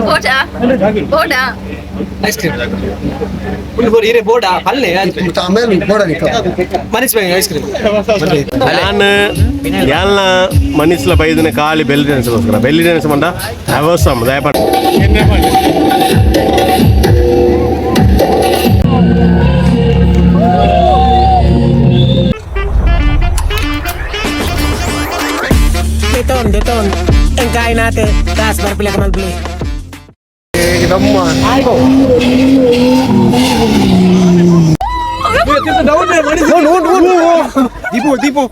ಬೋಡಾ ಬೋಡಾ. Ice cream ಇರೆ ಬೋಡಾ ಅಲ್ಲೇ. Manish bhai ice cream. ನಾನು ಯಾಲ್ನ ಮನೀಸ್ಲ ಬೈದಿನ ಖಾಲಿ ಬೆಲ್ಲಿ ಡ್ಯಾನ್ಸ್ಗೋಸ್ಕರ. ಬೆಲ್ಲಿ ಡ್ಯಾನ್ಸ್ ಮಂಡ ಅವಸಮ್ ದಯಪಟ್ಟ. Deton, deton. Ang kain natin. Taas para pila ka malbili. Deepu Deepu.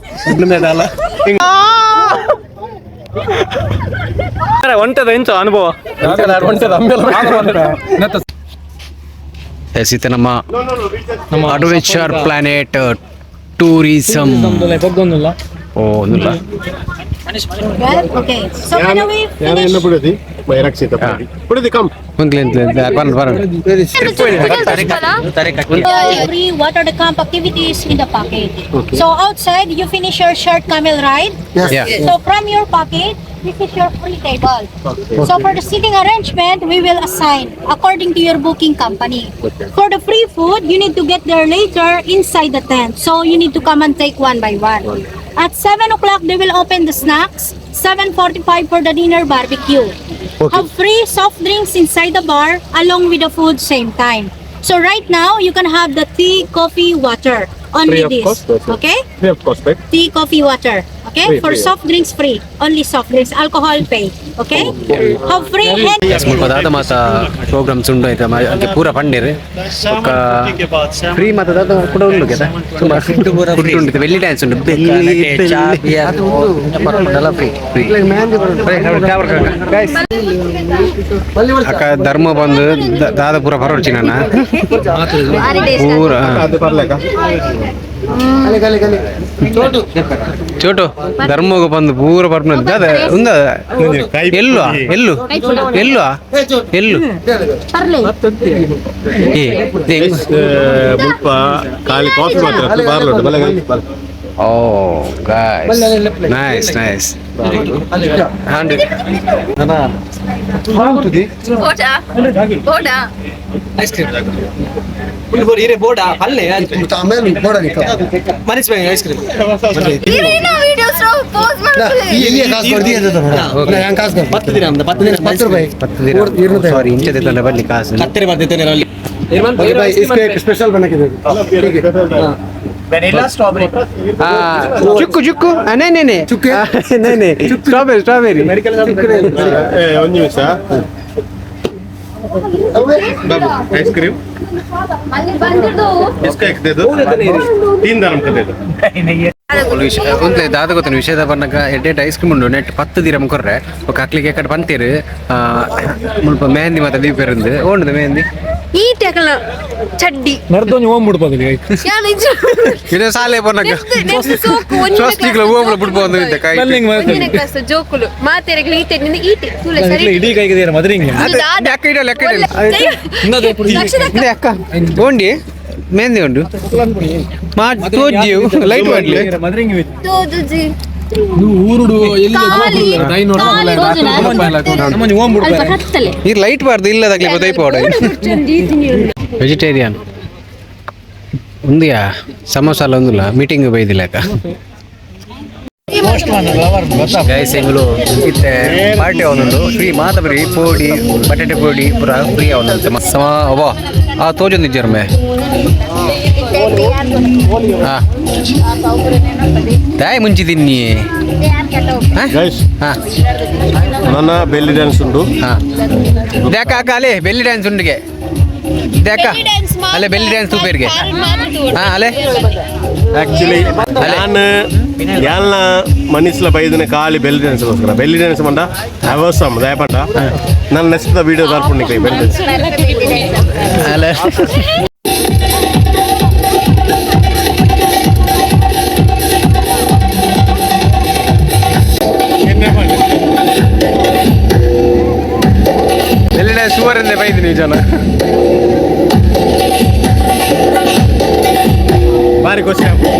ಒಂಟದ ಎಂಚ ಅನುಭವ? ಎಸ್, ಇತ್ತೆ ನಮ್ಮ ಅಡ್ವೆಂಚರ್ ಪ್ಲಾನೆಟ್ ಟೂರಿಸಂ ಓ ಒಂದುಲ್ಲ. Okay. So can we finish? Bidadi Rakshita Bidadi come. ಒಂದ್ಲೆ ಒಂದ್ಲೆ ಬರ ಬರ. Free what are the camp activities in the package. So outside, you finish your short camel ride. Yeah. So from your package, this is your free table. So for the seating arrangement, we will assign according to your booking company. For the free food, you need to get there later inside the tent. So you need to come and take one by one. At 7 o'clock, they will open the snacks. 7:45 for the dinner barbecue. Have free soft drinks inside the bar along with the food same time. So right now, you can have the tea, coffee, water. Only Free of this. Cost, that's it. Okay? Free of cost, right? Tea, coffee, water. Okay? Free, For free. Soft drinks, free. Only soft drinks. Alcohol, pay. Okay? Have free hand. S, ಮುಲ್ಪ ದಾದ ಮಾತ programmes ಉಂಡು ಆಯ್ತಾ? ಅಂಕೆ ಪೂರ ಪಂಡೇರು. ಬೊಕ್ಕ free ಮಾತ ದಾದ ಕೂಡ ಉಂಡು ಕೇತ. ಸುಮಾರು ಫುಡ್ ಉಂಟು, ಬೆಲ್ಲಿ ಡ್ಯಾನ್ಸ್ ಉಂಟು, ಬೆಲ್ಲಿ ಫ್ರೀ ಫ್ರೀ. ಅಕ್ಕ ಧರ್ಮ ಬಂದು ದಾದ ಪೂರ ಪರೋಡ್ಚಿ ನನ್ನ ಪೂರ. ಅದು ಬರ್ಲೇಕ. ಚೋಟು ಧರ್ಮಗ ಬಂದು ಪೂರ ಪರ್ಪನ ದಾದ ಉಂದ. ಎಲ್ಲು ಎಲ್ಲು ಎಲ್ಲು ಎಲ್ಲು. ಏ ಹೆಂಗ್? ಮುಲ್ಪ ಖಾಲಿ ಕಾಫಿ ಮಾತ್ರ ಬಾರ್ಲುಂಟು ಬಲೆ ಬಲೆ. ಓ ಗಾಯ್ಸ್, ನೈಸ್ ನೈಸ್. ಬೋಡಾ ಬೋಡಾ. ಐಸ್ ಕ್ರೀಮ್ ಇರೆ ಬೋಡಾ ಅಲ್ಲೇ. Manish bhai ice cream. ಇರೇನ ವಿಡಿಯೋಸ್ ಪೋಸ್ ಮಾಡ್ತಾರೆ. 10 ದಿನ ನಮ್ದು, 10 ದಿನ. 10. ಸಾರಿ, ಇಂಚ ತಂಡ ಬರ್ಲಿ ಕಾಸು. ಕತ್ತರಿ ಬರ್ದಿದ್ದೇನೆ ಅಲ್ಲಿ. स्पेशल बना के दे. ಚುಕ್ಕು ಚುಕ್ಕು ನೇ ನೇ ನೇ ಚುಕ್ಕು ನೇ ನೇ ಸ್ಟ್ರಾಬೆರಿ ಸ್ಟ್ರಾಬೆರಿ. ಏ ಒಂದು ನಿಮಿಷ ಬಾಬು, ಐಸ್ ಕ್ರೀಮ್. ಅಲ್ಲಿ ಬಂದಿದ್ದು. इसका एक दे दो, तीन दरम का दे दो. ಒಂದ್ಲೆ ದಾದ ಗೊತ್ತನ ವಿಷಯದ ಬನ್ನಗ ಎಡ್ಡೆ ಐಸ್ ಕ್ರೀಮ್ ಉಂಡು. ನೆಟ್ 10 ದಿರಮ್ ಕೊರ್ರೆ. ఒక ಅಕ್ಲಿಗೆ ಎಕ್ಕಡ ಪಂತೇರು ಮುಲ್ಪ ಮೆಹಂದಿ ಮಾತ ದೀಪೇರಂದು ಓಂಡುದು ಮೆಹಂದಿ. ಈ ಟೆಕಲ ಚಡ್ಡಿ. ನರ್ದೊಂಜಿ ಓಂ ಬಿಡ್ಬೋದು. ಯಾನ್ ಇಜ್ಜ. ಇದು ಸಾಲೆ ಬನ್ನಗ ನೆಕ್ಸ್ಟ್ ಸೋಕು ಒಂಜಿನ. ಸ್ವಸ್ತಿಗ್ಲ ಓಂಬ್ಲ ಬಿಡ್ಬೋದು ಇಂತ ಕಾಯಿ. ಒಂಜಿನ ಕ್ಲಾಸ್ ಜೋಕುಲು ಮಾತೆರೆಗ್ಲ ಈತೆ ನಿಂದ ಈತೆ ತೂಲೆ ಸರಿ. ಇಡೀ ಕೈಗೆ ಮದರಿಂಗ್. ಅಕ್ಕ ಇಡಲ್ಲ, ಅಕ್ಕ ಇಡಲ್ಲ. ಇದೆ ಅಕ್ಕ ಓಂಡಿ ಮೆಹಂದಿ ಉಂಡು ಮಾ ತೋಜ್ಜಿಯು ಲೈಟ್ ಮಾಡ್ಲಿ. ಮದರಿಂಗ್. ತೋಜುಜಿ. ಊರುಡು ಎಲ್ಲಿ? ಕಾಲಿ ಓಂ ಬಿಡ್ತಾರೆ. ಈ ಲೈಟ್ ಬಾರ್ದು ಇಲ್ಲದಾಗ್ಲಿ ಗೊತ್ತಾಯ್ಪೋಡ. ವೆಜಿಟೇರಿಯನ್ ಉಂದಿಯಾ ಸಮೋಸ ಎಲ್ಲ ಒಂದಿಲ್ಲ. ಮೀಟಿಂಗ್ ಬೈದಿಲ್ಲ ಅಕ್ಕ. ಗೈಸ್, ಎಂಗುಲು ಇತ್ತೆ ಪಾರ್ಟಿ ಅವನುಂಡು. ಫ್ರೀ ಮಾತ ಬರಿ ಪೋಡಿ ಬಟಾಟೆ ಪೋಡಿ ಪೂರ ಫ್ರೀ ಅವನಂತೆ. ಸಮ ಅವ ಆ ತೋಜೊಂದು ಇಜ್ಜರ್ಮೆ. ಹಾ ತಾಯಿ ಮುಂಚಿದಿನ್ನಿ. ಗೈಸ್. ಹಾ. ನನ್ನ ಬೆಲ್ಲಿ ಡ್ಯಾನ್ಸ್ ಉಂಟು. ಹಾ ದೇಕ ಅಕ್ಕ, ಅಲ್ಲೇ ಬೆಲ್ಲಿ ಡ್ಯಾನ್ಸ್ ಉಂಡಿಗೆ ದೇಕ. ಅಲ್ಲೇ ಬೆಲ್ಲಿ ಡ್ಯಾನ್ಸ್ ತೂಪೇರಿಗೆ. ಹಾ ಅಲ್ಲೇ. ಆಕ್ಚುಲಿ ನಾನು ಯಾಲ್ನ ಮನೀಸ್ಲ ಬೈದಿನ ಖಾಲಿ ಬೆಲ್ಲಿ ಡ್ಯಾನ್ಸ್ಗೋಸ್ಕರ. ಬೆಲ್ಲಿ ಡ್ಯಾನ್ಸ್ ಮಂಡ ಅವಸಮ್ ದಯಪಟ್ಟ. ನಾನು ನೆಕ್ಸ್ಟ್ ವಿಡಿಯೋ ಬರ್ಪುಂಡಿ ಬೆಲ್ಲಿ ಡ್ಯಾನ್ಸ್. ಅಲ್ಲ ಬೆಲ್ಲಿ ಡ್ಯಾನ್ಸ್ ಸುವರಿಂದ ಬೈದಿನಿ ಜನ. ಭಾರಿ ಖುಷಿ ಆಪುಂಡು.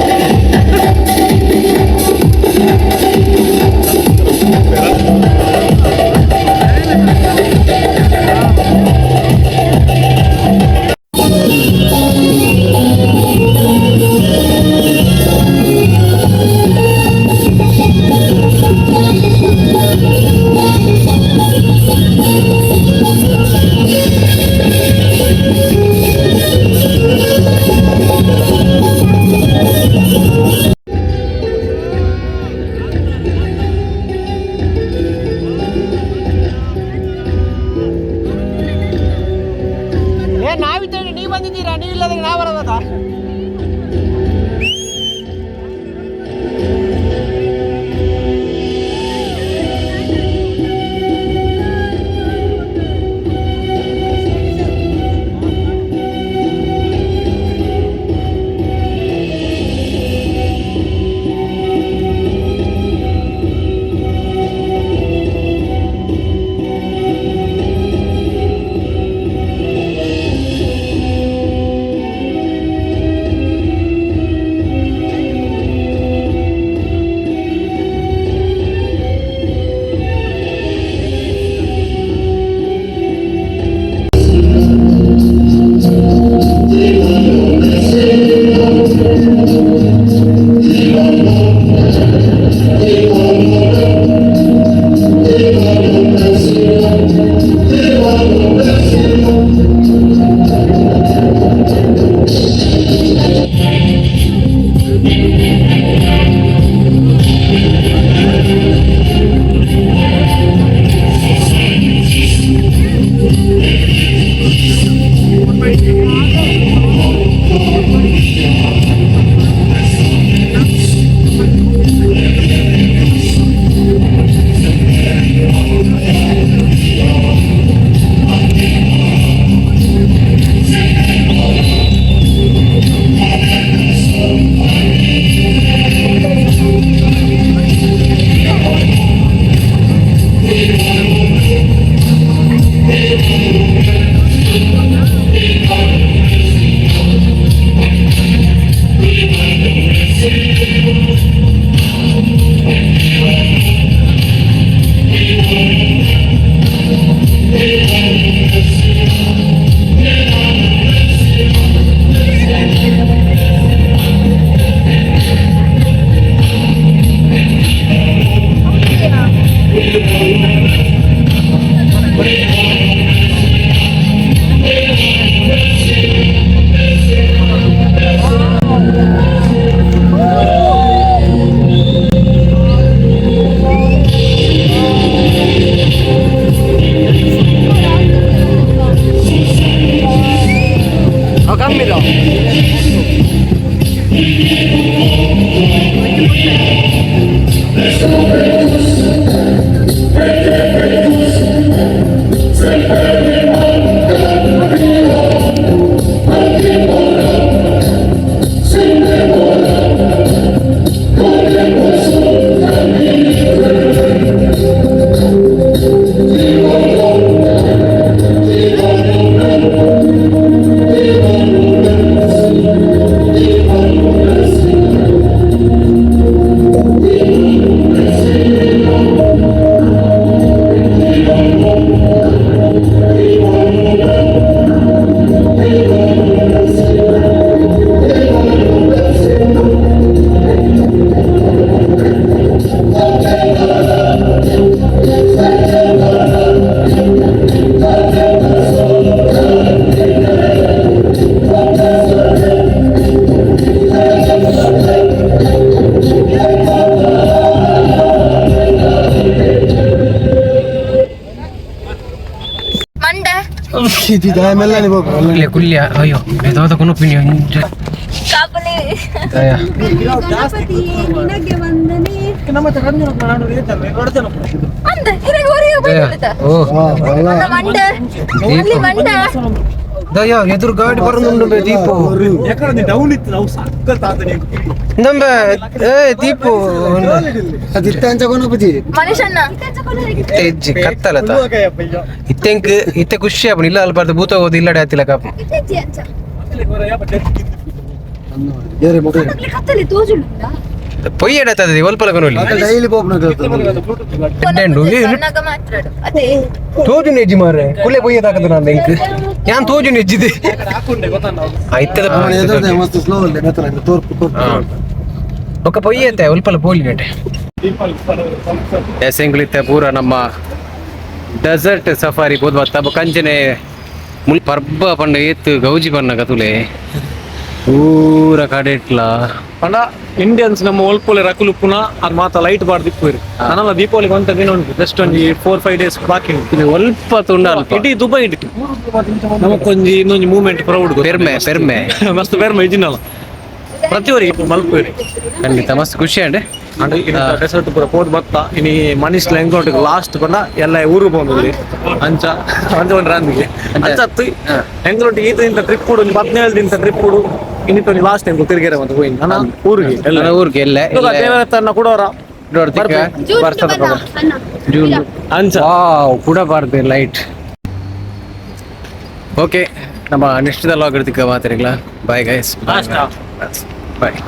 ಬಂದಿದ್ದೀರಾ, ನೀವು ಇಲ್ಲದ್ರೆ ನಾವು ಬರಬೇಕಾ? ಕುಲ್ಯ ಅಯ್ಯೋ ಎದುರು ಗಾಡಿ ಬರೋದುಂಡು ದೀಪು. ನಂಬೆ ಏ ದೀಪು ಇತ್ತೆ ಕತ್ತಲತ ಇತ್ತೆಂಕ್ ಇತ್ತೆ ಖುಷಿ ಆಪುಂಡು ಇಲ್ಲ ಅಲ್ಬಾರ್ದು ಭೂತ ಹೋದು ಇಲ್ಲಡೆ ಆತಿಲ್ಲ ಕಾಪು. ಪೊಯ್ಯಡೆ ಆತದೆ ಒಲ್ಪಲ ಕೊನೊಲಿ ತೋಜು ನೆಜ್ಜಿ ಮಾರ್ರೆ ಕುಲೆ ಪೊಯ್ಯ ತಾಕದ ನಾನು ಇಂಕ್ ಯಾನ್ ತೋಜು ನೆಜ್ಜಿದೆ ಇತ್ತದ ಒಕ್ಕ ಪೊಯ್ಯತ್ತೆ ಒಲ್ಪಲ ಪೋಲಿ ಗಂಟೆ ಎಸೆಂಗ್ಲಿತ್ತೆ ಪೂರ ನಮ್ಮ ಡೆಸರ್ಟ್ ಸಫಾರಿ ಬೋದು ಬತ್ತ ಕಂಚನೆ ಮುಲ್ ಪರ್ಬ ಪಂಡ ಏತ್ ಗೌಜಿ ಪನ್ನ ಕತುಲೆ ಪೂರ ಕಡೆಟ್ಲ. ಪಂಡ ಇಂಡಿಯನ್ಸ್ ನಮ್ಮ ಒಲ್ಪೊಲೆ ರಕುಲು ಪುನ ಅದು ಮಾತ ಲೈಟ್ ಬಾರ್ದು ಇಪ್ಪುವೆರ್. ನನಲ ದೀಪಾವಳಿ ಒಂತ ದಿನ ಉಂಟು, ಜಸ್ಟ್ ಒಂಜಿ 4-5 ಡೇಸ್ ಬಾಕಿ ಉಂಟು. ಇದು ಒಲ್ಪ ತುಂಡ ಅಲ್ಪ. ಇಡೀ ದುಬೈ ಇಟ್ಟು ನಮಕ್ಕೊಂಜಿ ಇನ್ನೊಂಜಿ ಮೂವ್ಮೆಂಟ್ ಪ್ರೌಡ್. ಪೆರ್ಮೆ ಪೆರ್ಮೆ. ಮಸ್ತ್ ಪೆರ್ಮೆ ಇಜಿನಲ್ಲ, ಪ್ರತಿಯೊರಿ ಮಲ್ಪುವೆರ್. ಖಂಡಿತ ಮಸ್ತ್ ಖುಷಿ ಅಂಡ್. ಅಂಡ್ ಡೆಸರ್ಟ್ ಪೂರ ಪೋದು ಬತ್ತ ಇನಿ ಮನೀಶ್ ಎಂಕೌಂಟ್ ಲಾಸ್ಟ್ ಪಂಡ ಎಲ್ಲ ಊರು ಪೋಂದು ಅಂಚ ಅಂಚ ಒಂದ್ ರಾಂದಿಗೆ ಅಂಚ ಅತ್ತು ಎಂಕಲೊಟ್ಟು ಈತ ಇಂತ ಟ್ರಿಪ್ ಕೊಡು, ಒಂಜಿ 17 ದಿನ ಟ್ರಿಪ್ ಕೊಡು, ಇನ್ನಿತ ಒಂಜಿ ಲಾಸ್ಟ್ ಎಂಕು ತಿರುಗೇರೆ ಅಂತ ಹೋಯಿನ್ ನನ್ನ ಊರಿಗೆ ಎಲ್ಲ. ನನ್ನ ಊರಿಗೆ ಎಲ್ಲ. ದೇವರ ತನ್ನ ಕೊಡೋರ. ವರ್ಷದ ಜೂನ್. ಅಂಚ. ವಾವ್, ಕೂಡ ಬಾರ್ದು ಲೈಟ್. ಓಕೆ, ನಮ್ಮ ನೆಕ್ಸ್ಟ್ ಲಾಗ್ ಇರ್ತಿಕ್ಕ ಮಾತಾಡಿಲ್ಲ. Bye guys. Last. ಬಾಯ್.